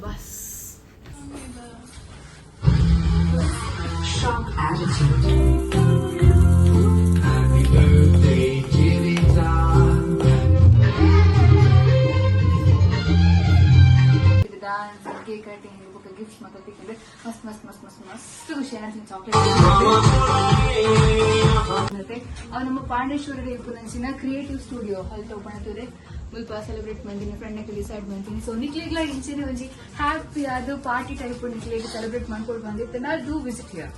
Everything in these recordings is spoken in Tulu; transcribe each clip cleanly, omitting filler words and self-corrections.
Bus. Shock attitude. Happy birthday, Jivita. Dance, cake cutting ಬೊಕ್ಕ ಗಿಫ್ಟ್ಸ್ ಮಾತ ತಿಕ್ಕಿದೆ. ಮಸ್ತ್ ಮಸ್ತ್ ಮಸ್ತ್ ಮಸ್ತ್ ಮಸ್ತ್ ಖುಷಿ ಆಯ್ತು. ಚಾಕ್ಲೇಟ್ ಮತ್ತೆ ಅವು ನಮ್ಮ ಪಾಂಡೇಶ್ವರದ ಇಪ್ಪುನಂಚಿನ ಕ್ರಿಯೇಟಿವ್ ಸ್ಟುಡಿಯೋ ಅಲ್ತ ಓಪನ್ ಆತದೆ. ಮುಲ್ಪ ಸೆಲೆಬ್ರೇಟ್ ಮಂದಿನಿ, ಫ್ರೆಂಡ್ ಡಿಸೈಡ್ ಮಂತೀನಿ. ಸೊ ನಿಕ್ಲೆಗ್ಲ ಇಂಚಿನ ಒಂಜಿ ಹ್ಯಾಪಿ ಆದ್ ಪಾರ್ಟಿ ಟೈಪ್ ನಿಕ್ಲೆಗ್ ಸೆಲೆಬ್ರೇಟ್ ಮಾಡ್ಕೊಡ್ ಬಂದಿತ್ತೆ ನಾ, do visit here.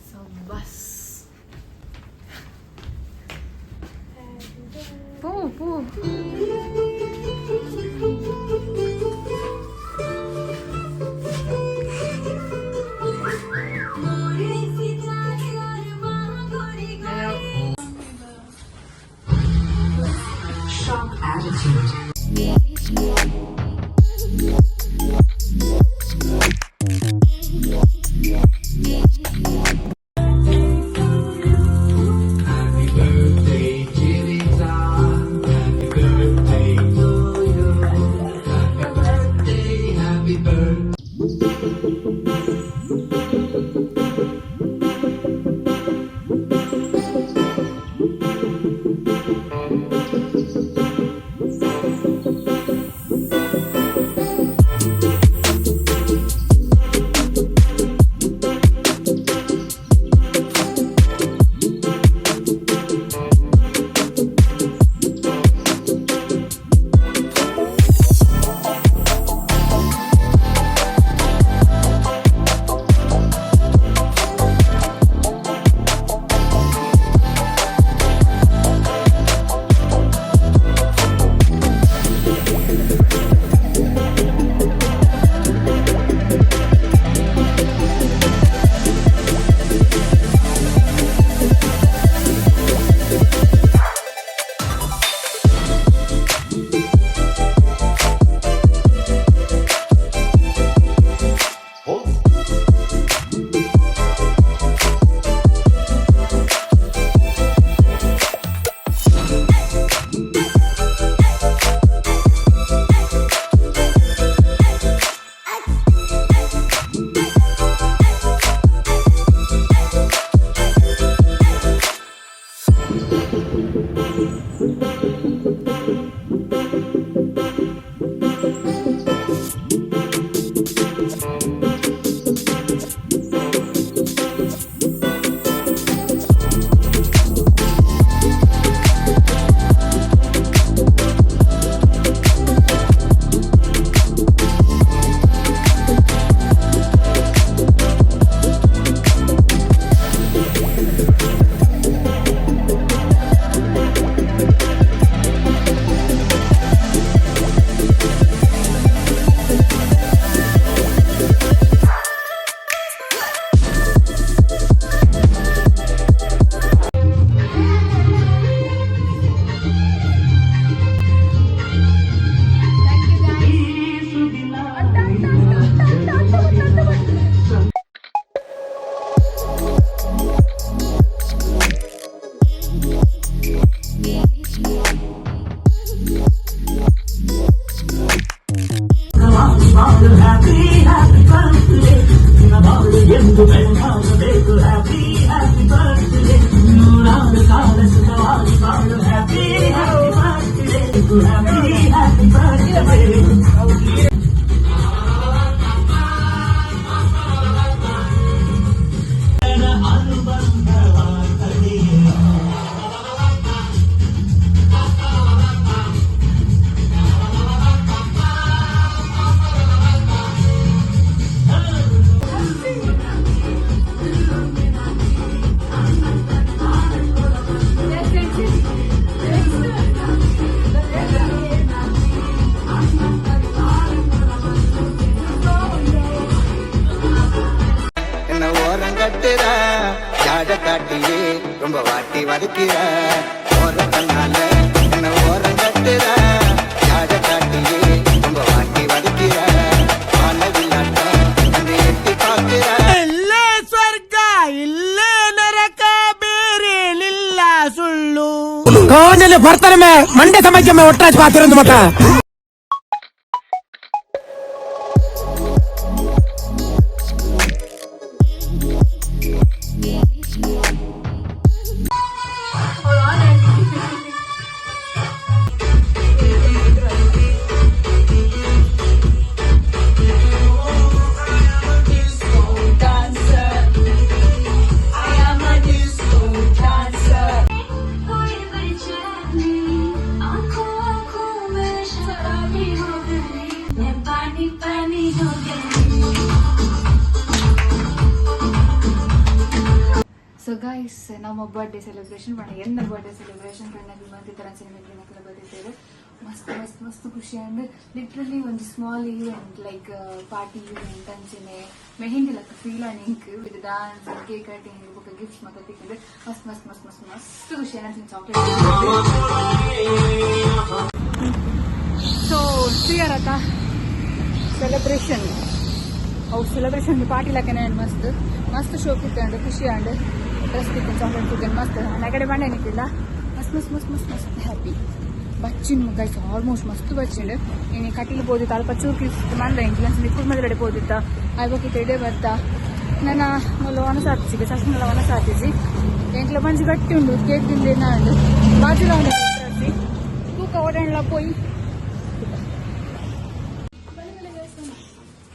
So bus. ಪೂ ಪೂ. Shock attitude. Happy birthday, Jivita. Happy birthday to you. Happy birthday, happy birthday. Happy happy birthday, ದಿನಬಾಳು ಎಂದು ಬೆಳಗಾಗಬೇಕು. ಹ್ಯಾಪಿ ಹ್ಯಾಪಿ ಬರ್ತ್ಡೇ, ನೂರಾರು ಕಾಲ ಸುಖವಾಗಿ ಬಾಳು. Happy happy birthday, happy happy birthday. ಅನುಬಂಧವ ತಡೆಯಲು. வதக்கிற ஓர கண்ணால என்ன ஓரம் கட்டுற யாட காட்டியே ரொம்ப வாட்டி வதக்கிற வாழவில்லாட்டம் என்னை எட்டி பார்க்கிற. ಇಲ್ಲ ಸ್ವರ್ಗ, ಇಲ್ಲ ನರಕ, ಬೇರೇನಿಲ್ಲ ಸುಳ್ಳು. ಕೋನಲೆ ಬರ್ತಾನೆ ಮಂಡೆ ಸಮಾಜ ಒಟ್ಟಾಜ್ ಪಾತಿರಂದು ಮತ್ತ. ಅವ್ಳು ಆನ್ ಆಗಿ. कोई बेचैनी आंखों आंखों में शराबी हो गई मैं, पानी पानी हो गई. ಸೊ ಗೈಸ್, ನಮ್ಮ ಬರ್ಡೇ ಸೆಲೆಬ್ರೇಷನ್ ಪಂಡ ಎನ್ನ ಬರ್ಡೇ ಸೆಲೆಬ್ರೇಷನ್ ಪಂಡ ಬಂದಿತ್ತರ ಸಿನಿಮಾ ಬಂದಿದ್ದೇವೆ. ಮಸ್ತ್ ಮಸ್ತ್ ಮಸ್ತ್ ಖುಷಿ ಅಂಡ್ ಲಿಟ್ರಲಿ ಒಂದು small event, like party event ಅಂಚನೆ ಮೆಹಂದಿ ಲಕ್ಕ feel and ink with dance, cake cutting ಬೊಕ್ಕ ಗಿಫ್ಟ್ಸ್ ಮಾತ ತಿಕ್ಕಿದೆ. ಮಸ್ತ್ ಮಸ್ತ್ ಮಸ್ತ್ ಮಸ್ತ್ ಮಸ್ತ್ ಖುಷಿ ಅಂಚಿನ ಚಾಕ್ಲೇಟ್. ಸೊ ಶ್ರೀಯರತ ಸೆಲೆಬ್ರೇಷನ್ ಅವು ಸೆಲೆಬ್ರೇಷನ್ ಪಾರ್ಟಿ ಲಕ್ಕನೆ ಮಸ್ತ್ ಮಸ್ತ್ ಶೋಕ್ ಇತ್ತು, ಖುಷಿ ಆಂಡ್ ಡ್ರೆಸ್ ತಿಕ್ಕನ್, ಚಾಕ್ಲೇಟ್ ತಿಕ್ಕನ್ ಮಸ್ತ್ ನಗಡೆ ಬಂಡೆ ನಿಕ್ಕಿಲ್ಲ. ಮಸ್ತ್ ಮಸ್ತ್ ಮಸ್ತ್ ಮಸ್ತ್ ಮಸ್ತ್ ಹ್ಯಾಪಿ. ಬಚ್ಚಿನ ಗೈಸ್, ಆಲ್ಮೋಸ್ಟ್ ಮಸ್ತ್ ಬಚ್ಚಿಂಡ್. ಇನ್ನು ಕಟೀಲು ಪೋದಿತ್ತ, ಅಲ್ಪ ಚೂರು ಮಂದ ಇಂಚ ನಿಕ್ಕುಲ್ ಮದಲಡೆ ಪೋದಿತ್ತ ಆಯ್ಬೋಕಿತ್ತ ಇಡೇ ಬರ್ತಾ ನನ್ನ ಮೂಲ ವನಸ ಆತಿಸಿ ಸಸ್ನಲ ವನಸ ಆತಿಸಿ. ಎಂಕ್ಲ ಮಂಜು ಗಟ್ಟಿ ಉಂಡು, ಕೇಕ್ ತಿಂದೇನ ಉಂಡು, ಬಾಜುಲ ಉಂಡು, ತೂಕ ಓಡಾಡ್ಲ ಪೋಯಿ.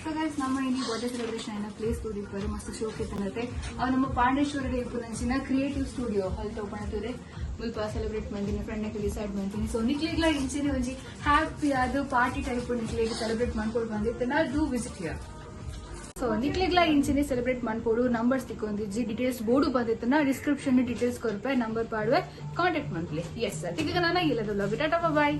ಸೊ ಗೈಸ್, ನಮ್ಮ ಇನಿ ಬರ್ಡೇ ಸೆಲೆಬ್ರೇಷನ್ అయిన ಪ್ಲೇಸ್ ತೂದಿಪ್ಪರು, ಮಸ್ತ್ ಶೋಕ್ ಇತ್ತನತೆ. ಅವು ನಮ್ಮ ಪಾಂಡೇಶ್ವರದ ಇಪ್ಪುನಂಚಿನ ಕ್ರಿಯೇಟಿವ್ ಸ್ಟುಡಿಯೋ ಅಲ್ತ ಓಪನ್. ಮುಲ್ಪ ಸೆಲೆಬ್ರೇಟ್ ಮಂದಿನಿ, ಫ್ರೆಂಡ್ ಡಿಸೈಡ್ ಮಂತೀನಿ. ಸೊ ನಿಕ್ಲೆಗ್ಲ ಇಂಚೆನೆ ಒಂಜಿ ಹ್ಯಾಪಿ ಆದ್ ಪಾರ್ಟಿ ಟೈಪ್ ನಿಕ್ಲೆಗ್ ಸೆಲೆಬ್ರೇಟ್ ಮಾಡ್ಕೊಡ್ ಬಂದಿತ್ತನ, do visit here. So ನಿಕ್ಲೆಗ್ಲ ಇಂಚೆನೆ ಸೆಲೆಬ್ರೇಟ್ ಮಾಡ್ಕೊಡು, ನಂಬರ್ಸ್ ತಿಕ್ಕೊಂದಿಜ್ಜಿ. ಡೀಟೇಲ್ಸ್ ಬೋರ್ಡು ಬಂದಿತ್ತನ, ಡಿಸ್ಕ್ರಿಪ್ಷನ್ ಡೀಟೇಲ್ಸ್ ಕೊರ್ಪೆ, ನಂಬರ್ ಪಾಡುವೆ, ಕಾಂಟ್ಯಾಕ್ಟ್ ಮಂತ್ಲಿ. ಎಸ್, ತಿಕ್ಕ ನಾನು ಇಲ್ಲದ. Tata, boy.